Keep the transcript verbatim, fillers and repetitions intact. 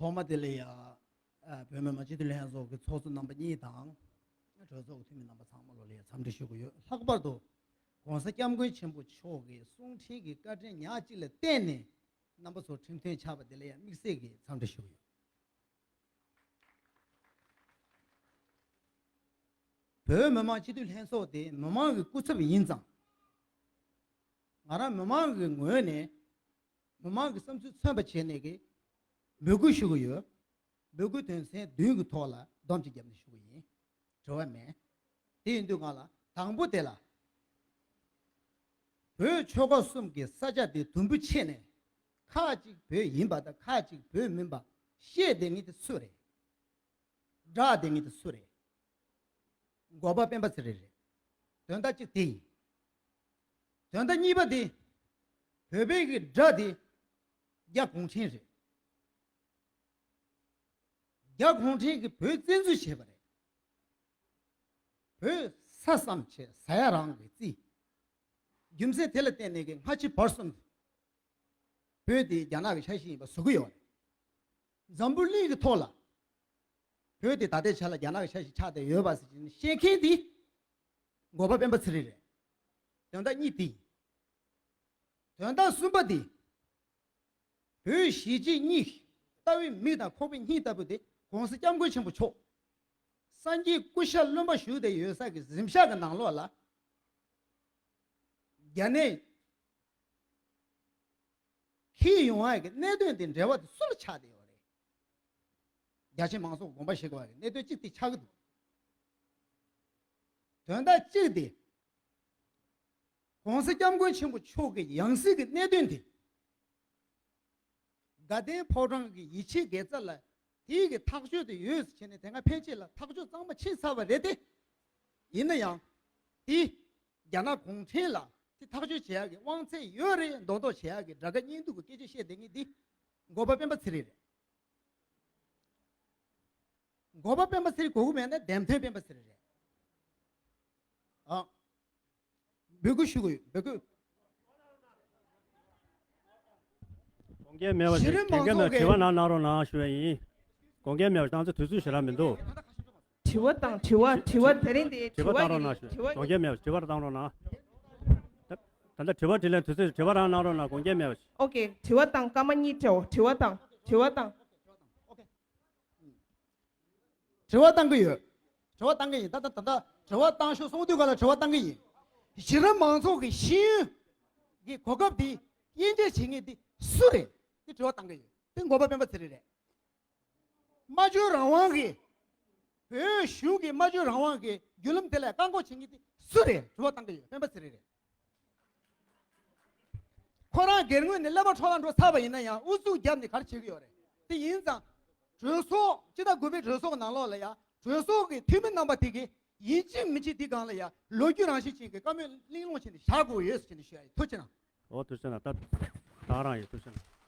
ཐོག་མ་དེ་ལ་ཡ། ཨ། བོད་མི་མང་སྤྱི་འཐུས་ལྷན་ཚོགས་ཀྱི་ཚོགས་གཙོ་རྣམ་པ་གཉིས་དང་། གྲོས་ཚོགས་ཀྱི་འཐུས་མི་རྣམ་པ་ཚང་མ་ལོ་ལ་ཡ་འཚམས་འདྲི་ཞུ་གི་ཡོད། ལྷག་པར་དུ་༸གོང་ས་༸སྐྱབས་མགོན་ཆེན་པོ་མཆོག་གི་གསུང་འཕྲིན་གྱི་བཀའ་དྲིན་ཉག་གཅིག་ལ་བརྟེན་ནས་རྣམ་པ་ཚོ་ཁྲིམས་མཐུན་ཆགས་པ་དེ་ལ་ཡ་དམིགས་བསལ་གྱི་འཚམས་འདྲི་ཞུ་གི་ཡོད། བོད་མི་མང་སྤྱི་འཐུས་ལྷན་ཚོགས་དེ་མི་མང་གི་སྐུ་ཚབ་ཡིན་ཙང་། ང་རང་མི་མང་གི་ངོས་ནས་མི་མང་གི་བསམ་ཚུལ་མཚོན་པ་བྱས་ནས་ཀྱི་འབོད་སྐུལ་ཞུ་གི་ཡོད། འབོད་སྐུལ་དོན་ཚན་བདུན་གྱི་ཐོག་ལ་སྡོམ་གཅིག་བརྒྱབ་ནས་ཞུ་གི་ཡིན། དྲི་བ་མེད། དེ་ཡིན་དུས་ང་ལ་དང་པོ་དེ་ལ། བོད་ཆོལ་ཁ་གསུམ་གྱི་ས་ཆ་དེ་དུམ་བུ་ཕྱེ་ནས་ཁག་ཅིག་བོད་ཡིན་པ་དང་ཁག་ཅིག་བོད་མིན་པ་བཤད་བསྡད་མཁན་དེ་སུ་རེད། བསྒྲགས་བསྡད་མཁན་དེ་སུ་རེད། འགོ་པ་སྤེན་པ་ཚེ་རིང་རེད། དོན་དག་གཅིག་དེ་ཡིན། དོན་དག་གཉིས་པ་དེ། བོད་པའི་གི་དགྲ་དེ་རྒྱ་གུང་ཁྲན་རེད། རྒྱ་གུང་ཁྲན་གྱིས་བོད་བཙན་འཛུལ་བྱས་པ་རེད། བོད་ས་མཚམས་བྱས་ཟ་ཡ་རང་གི་རྩིས། རྒྱུ་མཚན་དེ་ལ་བརྟེན་ནས་ཀྱི་སྔ་ཕྱི་བར་གསུམ་བོད་དེ་རྒྱ་ནག་གི་ཆ་ཤས་ཡིན་པ་བཟོ་གི་ཡོད་རེད། འཛམ་བུ་གླིང་གི་ཐོག་ལ་བོད་དེ་ད་ལྟའི་ཆ་ལ་རྒྱ་ནག་གི་ཆ་ཤས་ཆགས་བསྡད་ཡོད་པ་ཟེར་ནས་བཤད་མཁན་དེ་འགོ་པ་སྤེན་པ་ཚེ་རིང་རེད། དོན་དག་གཉིས་དེ་ཡིན། དོན་དག་གསུམ་པ་དེ། བོད་གཞིས་བྱེས་གཉིས་ལྟ་བའི་མིག་དང་ཁོག་པའི་སྙིང་ལྟ་བུ་དེ་༸གོང་ས་༸སྐྱབས་མགོན་ཆེན་པོ་མཆོག་སངས་རྒྱས་སྐུ་ཤ་རློན་པ་བཞུགས་བསྡད་ཡོད་ས་གི་གཟིམ་ཤག་གི་ནང་ལོགས་ལ། རྒྱ་ནད་འཁྱེར་ཡོང་བ་གི་གནད་དོན་དེ་འབྲེལ་བ་དེ་སུ་ལ་ཆགས་བསྡད་ཡོད་རེད། རྒྱ་ཆེ་མང་ཚོགས་དགོངས་པ་བཞེས་དགོས་པ་གི་གནད་དོན་གཅིག་དེ་ཆགས་ཀྱི་འདུག་དོན་དག་གཅིག་དེ། ༸གོང་ས་༸སྐྱབས་མགོན་ཆེན་པོ་མཆོག་གི་ཡང་སྲིད་ཀྱི་གནད་དོན་དེ། དགའ་ལྡན་ཕོ་བྲང་གི་ཡིད་ཆེས་དགེ་རྩ་ལ་དེའི་གི་ཐག་གཅོད་དེ་ཡོད་ཟེར་བྱས་ནས་དེ་སྔ་ཕན་ཆད་ལ་ཐག་གཅོད་གཙང་མ་ཕྱིན་ཚར་བ་རེད་དེ། ཡིན་ན་ཡང་། དེ་རྒྱ་ནག་གུང་ཁྲན་ལ་དེ་ཐག་གཅོད་བྱེད་ཡག་གི་དབང་ཚད་ཡོད་རེད་མདོག་མདོག་བྱེད་ཡག་གི་དགྲ་དགའ་གཉེན་སྡུག་གི་སྐད་ཆ་བཤད་བསྡད་མཁན་འདི་འགོ་པ་སྤེན་པ་ཚེ་རིང་རེད། འགོ་པ་སྤེན་པ་ཚེ་རིང་དགོས་ཀྱི་མེད་ན་འདེམས་ཐོན་སྤེན་པ་ཚེ་རིང་རེད། ཨ། འབོད་སྐུལ་ཞུ་དགོས་ཡོད། འབོད་སྐུལ། དགོངས་འགལ་མེད་པ་ཞིག་གཞི་རིམ་དྲན་མཁན་མང་ཚོགས་ལ་དྲི་བ་ཀྱི་གནང་གནང་རོགས་གནང་ཞུ་བ་ཡིན། དགོངས་འགལ་མེད་པ་ཞིག་ད་ཚོད་དུས་ཚོད་ཞེ་དྲག་མི་འདུག་དྲི་བ་དང་དྲི་བ་དྲི་བ་དེ་རིང་དེ་དྲི་བ་བཏང་རོགས་གནང་ཞུ། དྲི་བ་དགོངས་འགལ་མེད་པ་དྲི་བ་བཏང་རོགས་གནང་། ད་ད་ལྟ་དྲི་བ་དྲིས་ལན་དུས་ཚོད་དྲི་བ་རང་གནང་རོགས་གནང་། དགོངས་འགལ་མེད་པ་ཞིག་ཨོ་ཀེ། དྲི་བ་དང་སྐར་མ་གཉིས་སྤྲད་འོ། དྲི་བ་དང་དྲི་བ་དང་། དྲི་བ་བཏང་གི་ཡོད། དྲི་བ་བཏང་གི་ཡིན། ད་ད་ད་ད་དྲི་བ་བཏང་ཤོག་གསུང་དུས་ག་ལ་དྲི་བ་བཏང་གི་ཡིན། གཞི་རིམ་མང་ཚོགས་ཀྱི་ཤེས་ཡོན་གྱི་གོ་སྐབས་འདི་དབྱེ་འབྱེད་བྱེད་མཁན་འདི་སུ་རེད། དེ་དྲི་བ་བཏང་གི་ཡོད། དེ་འགོ་པ་སྤེན་པ་ཚེ་རིང་རེད། སྨྲ་བརྗོད་རང་དབང་གི། བོད་གཞུང་གི་སྨྲ་བརྗོད་རང་དབང་གི་བརྒྱུད་ལམ་དེ་ལ་བཀག་འགོག་བྱེད་མཁན་དེ་སུ་རེད། དྲི་བ་བཏང་གི་ཡོད། སྤེན་པ་ཚེ་རིང་རེད། ཁོ་རང་སྒེར་ངོས་ནས་ཀླད་པ་འཕྲོ་བརླག་འགྲོ་ཚར་བ་ཡིན་ན་ཡང་ཨུ་ཚུགས་བརྒྱབ་ནས་ག་རེ་བྱེད་ཀྱི་ཡོད་རེད། དེ་ཡིན་ཙང་། གྲོས་ཚོགས་སྤྱི་ཟླ་དགུ་པའི་གྲོས་ཚོགས་ནང་ལོགས་ལ་ཡང་གྲོས་ཚོགས་ཀྱི་འཐུས་མི་རྣམ་པ་དེ་གིས་ཡིན་གཅིག་མིན་གཅིག་འདི་སྒང་ལ་ཡང་ལོ་རྒྱུས་རང་བཞིན་ཅན་གྱི་བཀའ་མོལ་གླེང་སློང་བྱས་ནས་བཞག་དགོས་ཡོད་ཟེར་ནས་ཞུ་ཡ་ཡིན། ཐུགས་རྗེ་གནང་། འོ་ཐུགས་རྗེ་གནང་། ད་ད་རང་ཡོད། ཐུགས་རྗེ་གནང་།